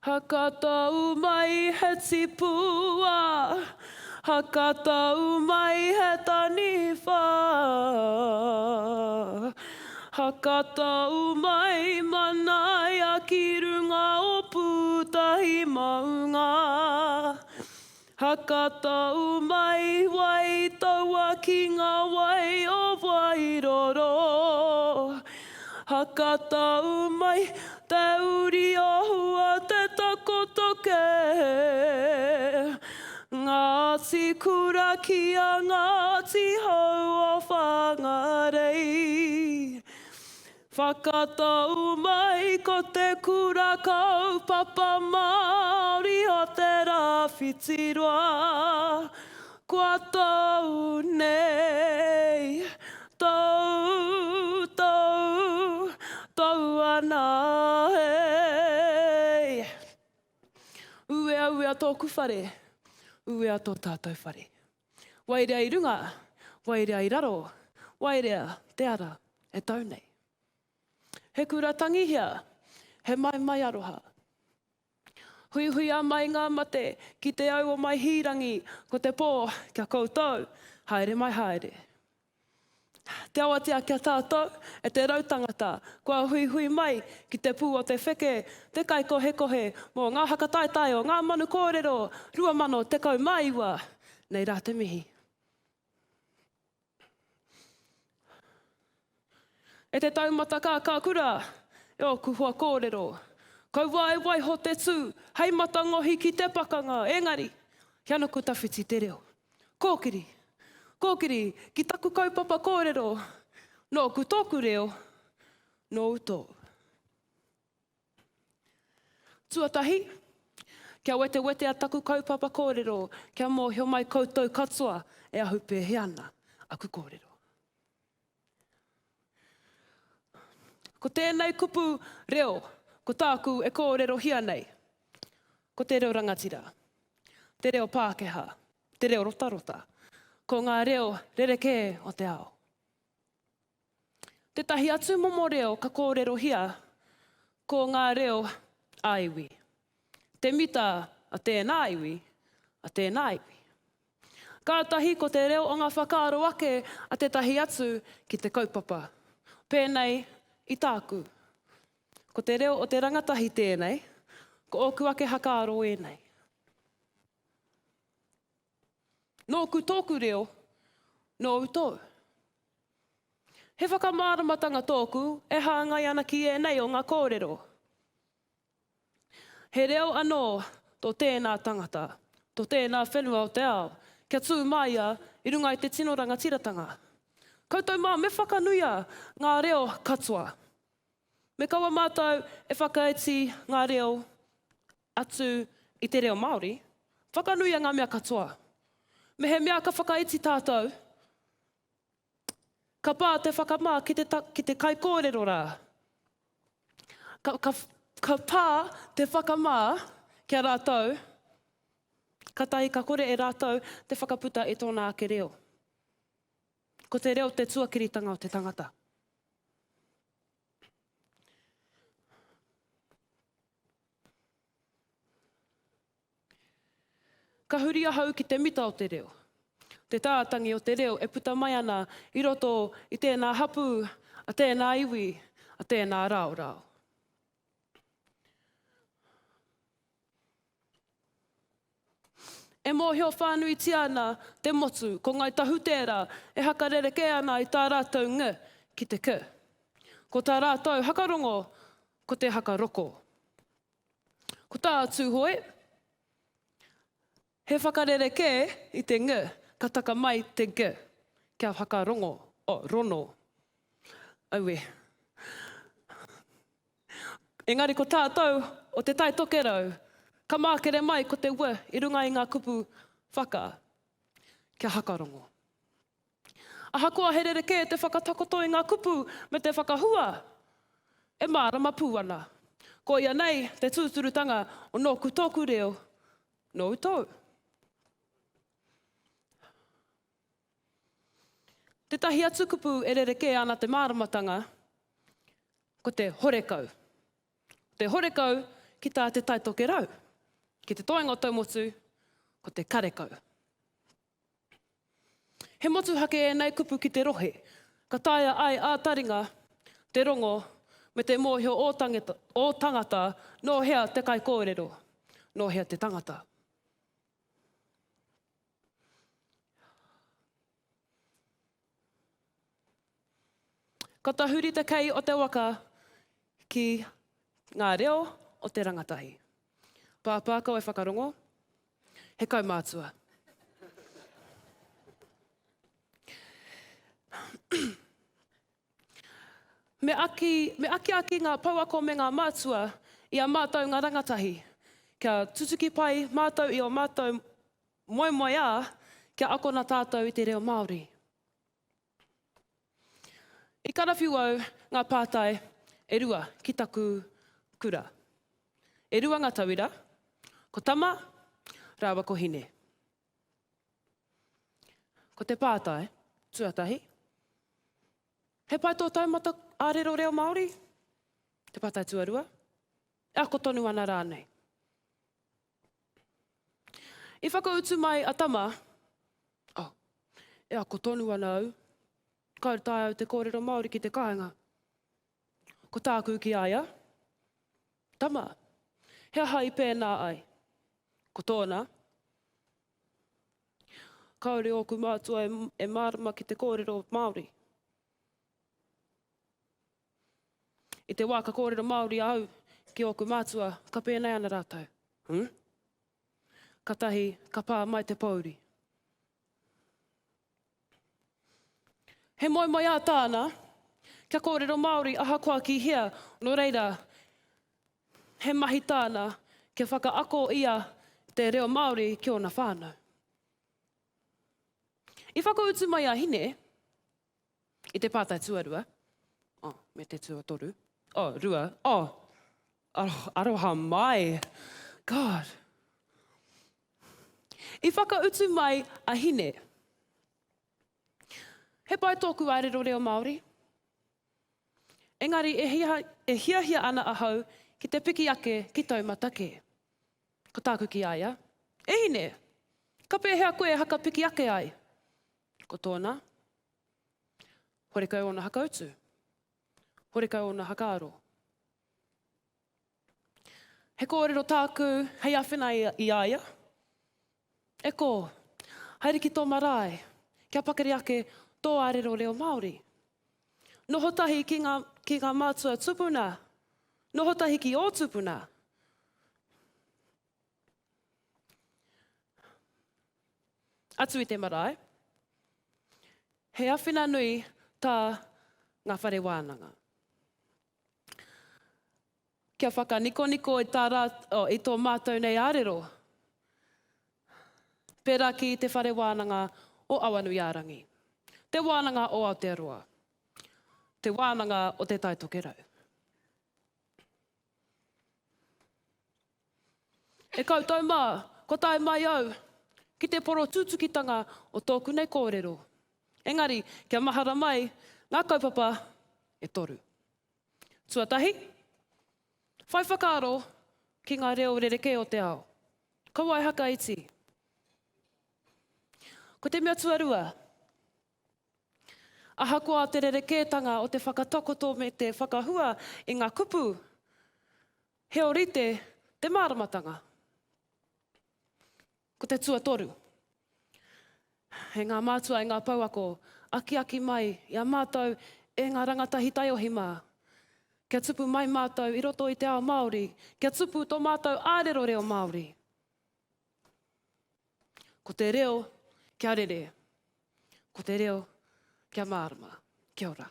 Hakatau mai he tipua, hakatau mai he taniwha. Hakatau mai manaia ki runga o Pūtahi maunga. Hakatau mai wai taua ki ngā wai o Wairoro. Hakatau mai te uri o Hua te takoto kē. Ngāti Kura ki a Ngāti Hau o Whangarei. Whakatau mai ko te kura kaupapa Māori o te Rāwhiti Roa kua tau nei, tau, tau, tau ana e. Uea, uea tōku whare, uea tō tātou whare. Wairea i runga, wairea i raro, wairea te ara e tau nei. He kura tangihia, he maimai aroha. Huihuia mai ngā mate ki te au o mai hīrangi, ko te pō kia koutou, haere mai haere. Te awatea kia tātou, e te rautangata, kua huihui mai ki te pū o te wheke, te kaikohekohe mō ngā hakataetae o Ngā Manu Kōrero 2019. Nei rā te mihi. E te taumata kākākura, e ōku hoa kōrero, kaua e waiho te tū hei matangohi ki te pakanga, engari, kia nuku tawhiti te reo. Kōkiri, kōkiri ki taku kaupapa kōrero, nōku tōku reo, nōu tōu. Tuatahi, kia wetewetea taku kaupapa kōrero kia mōhio mai koutou katoa e ahu pēhea ana aku kōrero. Ko tēnei kupu reo, ko tāku e kōrerohia nei, ko te reo rangatira, te reo Pākehā, te reo rotarota, ko ngā reo rerekē o te ao. Tētahi atu momo reo ka kōrerohia, ko ngā reo ā-iwi. Te mita a tēnā iwi, a tēnā iwi. Kātahi ko te reo o ngā whakaaro ake a tētahi atu ki te kaupapa. Pēnei i tāku. Ko te reo o te rangatahi tēnei, ko ōku ake hakaaro ēnei. Nōku tōku reo, nōu tōu. He whakamāramatanga tōku e hāngai ana ki ēnei o ngā kōrero. He reo anō tō tēnā tangata, tō tēnā whenua o te ao, kia tū māia i runga i te tino rangatiratanga. Koutou mā me whakanuia ngā reo katoa. Me kaua mātou e whakaiti ngā reo atu i te reo Māori, whakanuia ngā mea katoa. Mehemea ka whakaiti tātou, ka pā te whakamā ki te, ki te kaikōrero rā. Ka, ka, ka pā te whakamā ki a rātou, katahi ka kore e rātou te whakaputa i tōna ake reo. Ko te reo te tuakiritanga o te tangata. Ka huri ahau ki te mita o te reo. Te tātangi o te reo e puta mai ana i roto i tēnā hapū, a tēnā iwi, a tēnā raorao. E mōhio whānuitia ana te motu ko Ngāi Tahu tērā e hakarerekē ana i tā rātou ng ki te k. Ko tā rātou hakarongo ko te hakaroko. Ko tā Tūhoe, he whakarerekē i te ng, ka taka mai te g, kia whakarongo, oh, rono. Aue. Engari ko tātou o Te Tai Tokerau, ka mākere mai ko te w i runga i ngā kupu whaka, kia hakarongo. Ahakoa he rerekē te whakatakoto i ngā kupu me te whakahua, e mārama pū ana. Koia nei te tūturutanga o nōku tōku reo, nōu tōu. Tētahi atu kupu e rerekē ana te māramatanga, ko te horekau. Ko te horekau. Ki tā Te Tai Tokerau, ki te toenga o Taumotu, ko te karekau. He motuhake ēnei kupu ki te rohe, ka taea ai ā-taringa te rongo me te mōhio ō tangata nō hea te kaikōrero, nō hea te tangata. Ka tahuri te kei o te waka ki ngā reo o te rangatahi. Pāpā kau e whakarongo, he kaumātua. Me aki, me akiaki ngā pouako me ngā mātua i a mātou ngā rangatahi, kia tutuki pai mātou i ō mātou Moemoeā kia akona tātou i te reo Māori. I karawhiu au ngā pātai e rua ki taku kura. E rua ngā tauira, ko Tama rāua ko Hine. Ko te pātai tuatahi, he pai tō taumata ārero reo Māori? Te pātai tuarua, e ako tonu ana rānei? I whakautu mai a Tama, Oh, e ako tonu ana au. Kāore taea au te kōrero Māori ki te kāinga. Ko tāku ki a ia, Tama, he aha i pēnā ai? Ko tōna, Kāore ōku mātua e mārama ki te kōrero Māori. I te wā ka kōrero Māori au ki ōku mātua, ka pēnei ana rātou, Huh? Katahi ka pā mai te pōuri. He moemoeā tāna kia kōrero Māori ahakoa ki hea, nō reira, he mahi tāna kia whakaako ia te reo Māori ki ōna whānau. I whakautu mai a Hine, I te pātai tuarua, oh, me te tuatoru, oh, rua, oh, aroha mai, God. I whakautu mai a Hine. He pai tōku ārero reo Māori. Engari e, hia, e hiahia ana ahau ki te piki ake ki taumata kē. Ko tāku ki a ia, E Hine, ka pēhea koe e haka piki ake ai? Ko tōna, horekau ōna hakautu, horekau ōna hakaaro. He kōrero tāku hei āwhina i a ia, E kō, haere ki tō marae, kia pakari ake tō ārero reo Māori. Noho tahi ki ngā, ki ngā mātua tupuna, noho tahi ki ō tupuna. Atu i te marae, he awhina nui tā ngā whare wānanga. Kia whakanikoniko i tā rā, oh, i tō mātou nei ārero, pērā ki te whare wānanga o Awanuiārangi, te wānanga o Aotearoa, te wānanga o Te Tai Tokerau. E koutou mā, kua tae mai au ki te porotūtukitanga o tōku nei kōrero. Engari, kia mahara mai ngā kaupapa e toru. Tuatahi, whai whakaaro ki ngā reo rerekē o te ao. Kaua e hakaiti. Ko te mea tuarua, Ahakoa te rerekētanga o te whakatakoto me te whakahua i ngā kupu, he ōrite te māramatanga. Ko te tuatoru, e ngā mātua, e ngā pouako, akiaki mai i a mātou e ngā rangatahi taiohi mā, kia tupu mai mātou i roto i te ao Māori, kia tupu tō mātou ārero reo Māori. Ko te reo kia rere. Ko te reo kia mārama. Kia ora.